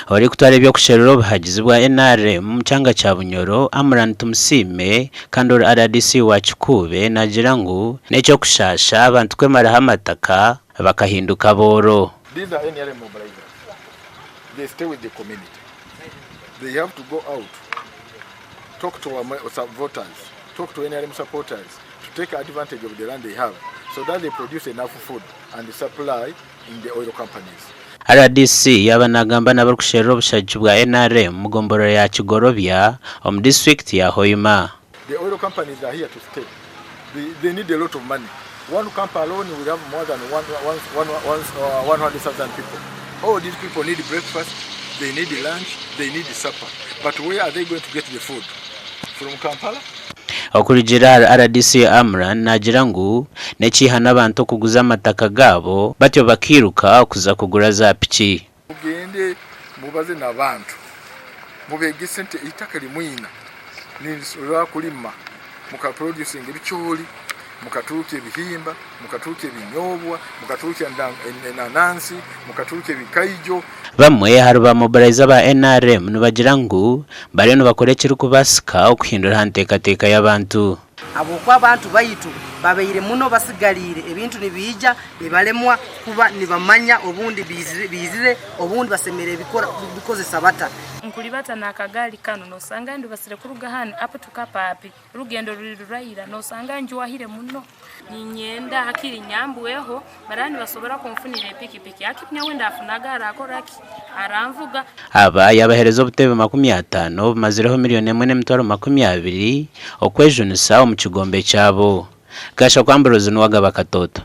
Orikutwara eby'okusherura obuhagizi bwa nrm omu kyanga kya Bunyoro, Amran Tumusiime kandi ori rdc wa Kikuube naagira ngu n'eky'okushaasha abantu kwemaraho amataka bakahinduka abooro. These are NRM mobilizers. They stay with the community. They have to go out, talk to our voters, talk to NRM supporters to take advantage of the land they have so that they produce enough food and supply in the oil companies. Rdc yaaba nagamba n'abarikusherura obushagiki bwa nrm omu gomborora ya Kigorobya omu disiturikiti ya Hoima. The oil companies are here to stay. They, they need a lot of money. One camp alone will have more than 100,000 people. All these people need breakfast, they need lunch, they need supper. But where are they going to get the food? From Kampala? Okurugiirira ahari rdc Amran naagira ngu n'ekiihano abantu okuguza amataka gaabo batyo bakairuka kuza kugura za piki. Mugende mubaze n'abantu, mubeegese nti eitaka ri mwine nirisobola kurima mukaproducinga ebicoori, mukaturukya ebihimba, mukaturukya ebinyoobwa, mukaturukya enanansi, mukaturukya ebikaijo. Bamwe ahari ba mobilaiza ba nrm nibagira ngu bariyo nibakora ekirikubaasika okuhindura aha nteekateeka y'abantu. Habwokuba abantu baitu babaire muno basigariire ebintu nibiija nibalemwa kuba nibamanya obundi biizire obundi basemeriire kubikozesa bata. Nkuribata n'akagaari kanu nosanga ndibasire kuruga hanu up to Kapaapi. Orugendo ruri ruraira nosanga njwahire muno. Niinyenda hakiri nyambweho baraba nibasobora kunfunira epikipiki hakiri nyowe ndafuna ag'arakora ki aranvuga. Aba yaabaheereza obutebe 50 bumazireho miriyoni emwe n'emitwaro 20 okwejunisa omu kigombe kyabo. Gashakwa Ambrose Nuwagaba Katoto.